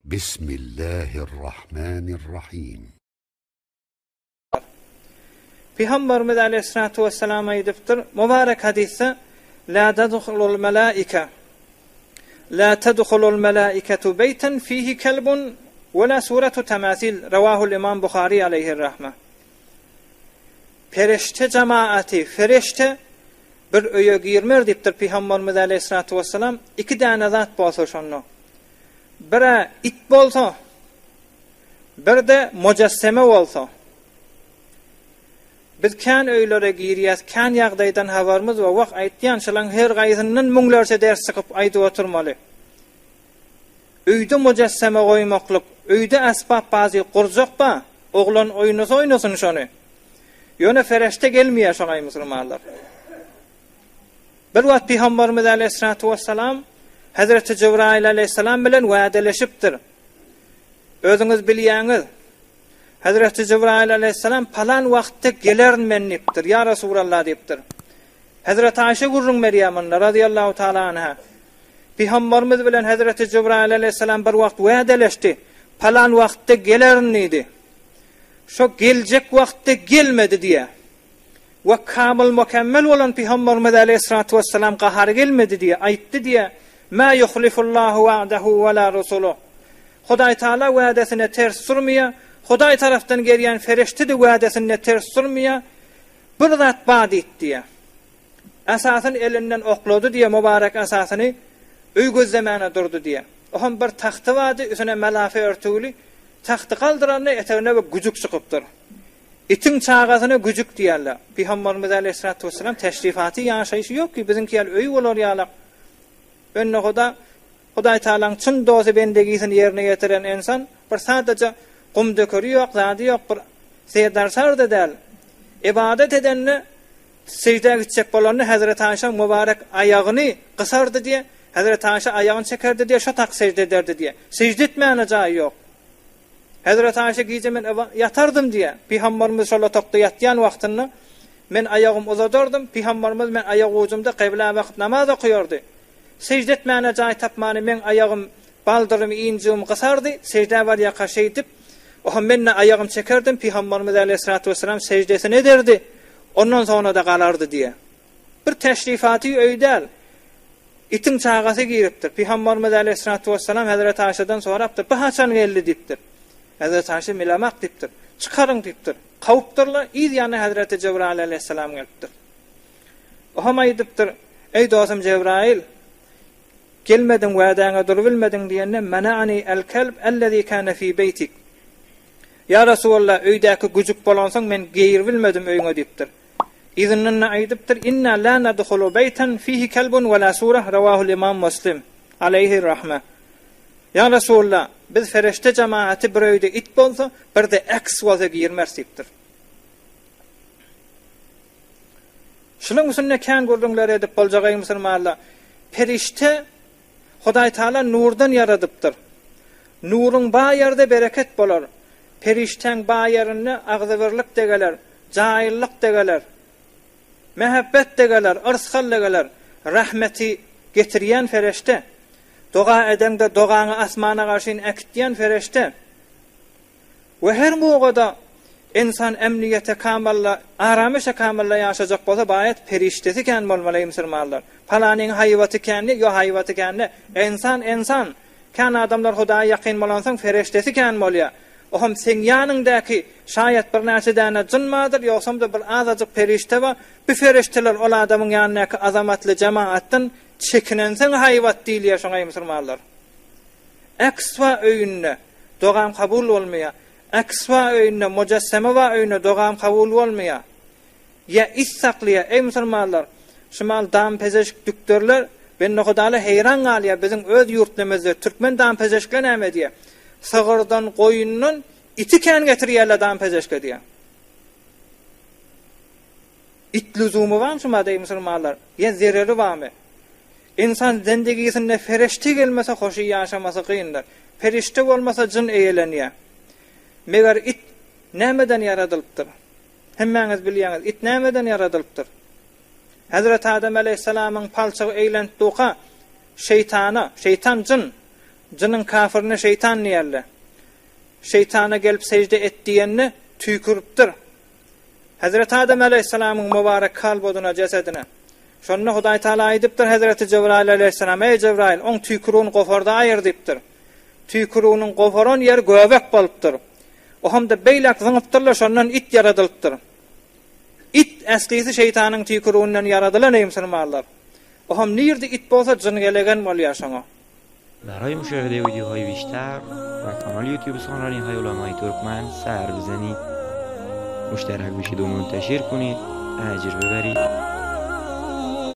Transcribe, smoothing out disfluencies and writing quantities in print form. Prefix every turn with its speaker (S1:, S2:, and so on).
S1: Bismillahirrahmanirrahim.
S2: Pygamberimiz aleýhissalatu wessalam aýdypdyr, mübarek hadysda, La tadhulul melaike La tadhulul melaiketu beýten fihi kelbun we la suratu tamasil Rawahul Imam Buhari aleýhirrahme. Perişde jemaaty, fereşte bir öýe girmer diýipdir Pygamberimiz aleýhissalatu wessalam, iki däne zat bolsa şonda. Bir-ä it bolsa, bir-de mujesseme bolsa. Biz kän öýlere girýäs, kän ýagdaýdan habarymyz bar. Wah, aýtýan, şolaň her gaýsyndan müňlerçe ders çykyp aýdyp oturmaly. Öýde mujesseme goýmaklyk, öýde esbap bazy gurjak ba, oglan oýnasa oýnasyn şony. Ýöne fereşte gelmeýär şoňa eý musulmanlar. Bir wagt Pygamberimiz aleýhissalatu wessalam Hezreti Jebraýyl aleýhissalam bilen wädeleşipdir. Özüňiz bilýäňiz, Hezreti Jebraýyl aleýhissalam palan wagtda gelerin men diýipdir, ýa Resulallah diýipdir. Hezreti Aýşe gürrüň berýär munda, razyýallahu taala anha. Pygamberimiz bilen Hezreti Jebraýyl aleýhissalam bir wagt wädeleşdi, palan wagtda gelerin diýdi. Şo geljek wagtda gelmedi diýýär. We kamyl mukemmel bolan Pygamberimiz aleýhissalatu wessalam gahary gelmedi diýýär, aýtdy diýýär, Mä ýuhlifullahu wa'dahu we la rusuluh. Hudaý Taala wädesine ters durmaýar, Hudaý tarapdan gelýän fereşte-de wädesinde ters durmaýar, bir zat bar diýip diýýär. Asasyny elinden oklady diýýär, mübarek asasyny öý gözlemäne durdy diýýär. Ohm bir tagty bardy, üstüne malafe örtügli, tagty galdyranda etegine bir güjük çykypdyr. Itiň çagasyna güjük diýerler. Pygamberimiz aleýhissalatu wessalam teşrifaty ýaşaýşy ýok ki, biziňki ýaly öý bolar ýalak. Bende Huda, Hudaý Tagalaň çyn dosty bendegisini ýerine ýetiren ynsan, bir sadaja gum dökeri ýok, zady ýok, bir serdarsar-da däl. Ybadat edende, seždä gitjek bolanda Hezreti Aýşa mübarek aýagyny gysardy diýe, Hezreti Aýşa aýagyny çekerdi diýe, şo tak sežde ederdi diýe. Sežde etmäne jaýy ýok. Hezreti Aýşe gije men ýatardym diýýär. Pygamberimiz şol otagda ýatýan wagtynda men aýagymy uzadardym, Pygamberimiz men aýak ujumda kyblä bakyp namaz okaýardy. Sežde etmäne jaý tapmany meň aýagym, baldyrym, injigim gysardy, seždä barýarka şeýdip, oha men-de aýagym çekerdim, Pygamberimiz aleýhissalatu wessalam seždesini ederdi, ondan soňra-da galardy diýýär. Bir teşrifaty öý däl. Itiň çagasy giripdir. Pygamberimiz aleýhissalatu wessalam Hezreti Aýşadan sorapdyr, Bu haçan geldi diýipdir. Hezreti Aýşa Bilemok diýipdir. Çykaryň diýipdir. Kowupdyrlar, yz ýany Hezreti Jebraýyl aleýhissalam gelipdir. O hem aýdypdyr, Eý dostum Jebraýyl, gelmediň, wädäňe durubilmediň diýende, Mena'ani el-kelb ellezî kâne fî beýtik. Ýa Resulallah, öýdäki güjük bolansoň men giribilmedim öýüňe diýipdir. Yzyndan-da aýdypdyr, Inna la nadhulu beýten fihi kelbun we la surah Rawahul Imam Muslim, aleýhi rahme. Ýa Resulallah, biz fereşde jemagaty bir öýde it bolsa, bir-de eks bolsa girmeris diýipdir. Şunuň üstünde kän gürrüňler edip boljak eý musulmanlar. Perişde Hudaý Taala nurdan ýaradypdyr. Nuruň bar ýerde bereket bolar. Perişdäň bar ýerinde agzybirlik-de geler, jaýyllyk-da geler, mähebbet-de geler, yrsgal-da geler. Rahmeti getirýän fereşde. Doga edeňde dogaňy asmana garşyn äkitýän fereşde. We her mugada ynsan emniýete kamalla, arameşe kamalla ýaşajak bolsa baýat perişdesi kän bolmaly eý musulmanlar. Palanyň haýbaty känli, ýo haýbaty kände. Ynsan ynsan. Kän adamlar Hudaýa ýakyn bolansoň fereşdesi kän bolýa. Oham seň ýanyňdaky şaýat birnäçe däne jyn bardyr, ýogsamda bir azajyk perişde bar. Bu fereşdeler ol adamyň ýanyndaky azamatly jemaatdan çekinensoň haýbat diýilýär şoňa eý musulmanlar. Äkswa öýünde dogam kabul bolmaýar. Äkswa öýünde, mujesseme bar öýünde dogam kabul bolmaýar. Ýa it saklaýar. Eý musulmanlar, şu mal dam pezeşk dükderler bende-hudala heýran galýar, biziň öz ýurtlarymyzda türkmen dam pezeşkler näme edýär? Sygyrdan, goýundan iti kän getirýärler dam pezeşke diýýär. It lüzumy barmy şu mada eý musulmanlar? Ýa zereri barmy? Ynsan zendigisinde fereşte gelmese hoşy ýaşamasy kyndyr. Perişde bolmasa jyn eýelenýär. Meger it nämeden ýaradylypdyr? Hemmäňiz bilýäňiz, it nämeden ýaradylypdyr? Hezreti Adam aleýhissalamyň palçygy eýlenip durka, şeýtana, şeýtan jyn! Jynyň kafirine şeýtan diýerler. Şeýtana gelip sežde et diýende, tüýküripdir. Hezreti Adam aleýhissalamyň mübarek kalbodyna, jesedine. Şonda Hudaý Taala aýdypdyr Hezreti Jebraýyl aleýhissalama, Eý Jebraýyl, oň tüýkürigini goparda aýyr diýipdir. Tüýküriginiň goparan ýeri göbek bolupdyr. Ohamda beýläk zyňypdyrlar, şondan it ýaradylypdyr. It äslisi şeýtanyň tüýküriginden ýaradylan eý musulmanlar. Oham nirde it bolsa jyn gelegen bolýar şoňa.
S3: برای مشاهده ویدیوهای بیشتر و کانال یوتیوب سخنرانی های علمای ترکمن سر بزنید مشترک بشید و منتشر کنید اجر ببرید.